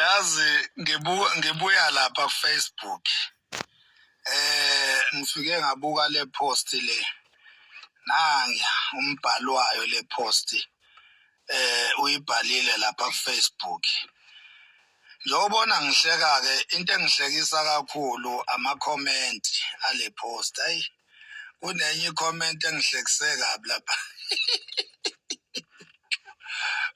Yazi ngibuya lapha ku-Facebook. Ngifike ngabuka le post le. Nangiya umbhalo wayo le post. Uyibhalile lapha ku-Facebook. Njengobona ngihleka-ke into engihlekisa kakhulu ama-comment ale post. Ayi kunenye i-comment engihlekise kabi lapha.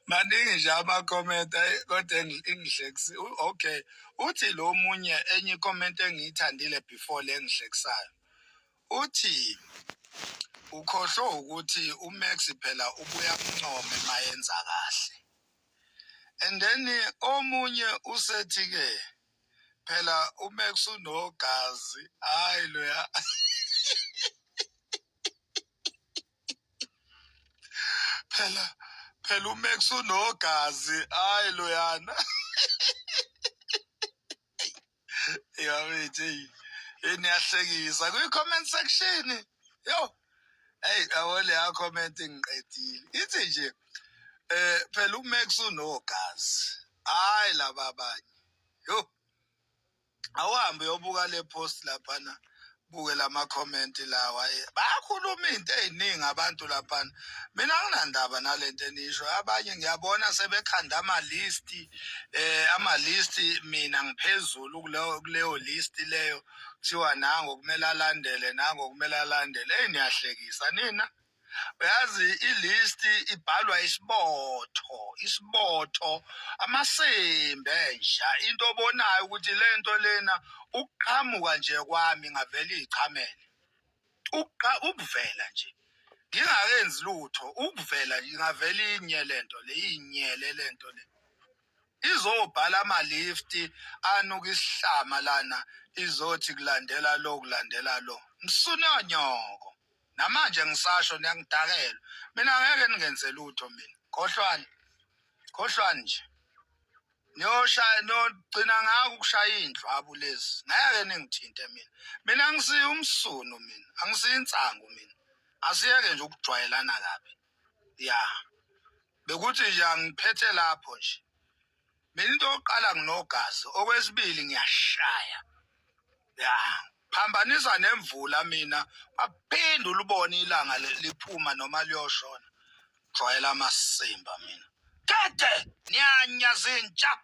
Maningi nje ama-comment ayi kodwa ingihlekisi. Okay, uthi lo munye enye i-comment engiyithandile before le engihlekisayo. Uthi ukhohlwe ukuthi uMax phela ubuya amncome mayenza kahle. And then omunye usethi ke phela uMax unogazi hayi loya phela uMax unogazi hayi loyana yabethi hey niyahlekisa kwi-comment section yo hey yabo leya comment ngiqedile ithi nje phela uMax unogazi hayi laba abanye yo awuhambe uyobuka le post laphana buke lama comment lawa bayakhuluma into eziningi abantu laphana mina anginandaba nalento enisho abanye ngiyabona sebekhanda ama list ama list mina ngiphezulu kuleyo list leyo kuthiwa nango kumele alandele nango kumele alandele eyi niyahlekisa nina uyazi i-list ibhalwa isibotho isibotho amasimbe nja into obonayo ukuthi lento lena ukuqhamuka nje kwami ngavele ichamele ukuvela nje ngingakenzi lutho ukuvela nje ingavele inye lento le inyele lento le izobhala ama-lift anuka isihlama lana izothi kulandela lo kulandela lo msunonyoko namanje ngisasho niyangidakelwa mina ngeke ningenze lutho mina khohlwani khohlwani nje niyoshaya niyogcina ngako ukushaya indlwabu lezi ngeke ningithinte mina mina angisiye umsunu mina angisiye insangu mina asiyeke nje ukujwayelana kabi ya bekuthi nje angiphethe lapho nje mina into yokuqala nginogazi okwesibili ngiyashaya ya phambanisa nemvula mina baphinde ulibone ilanga liphuma noma liyoshona jwayela amasimba mina kede niyanya zintsha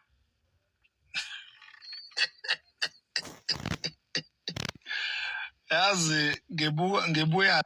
yazi ngibuya ngibuya.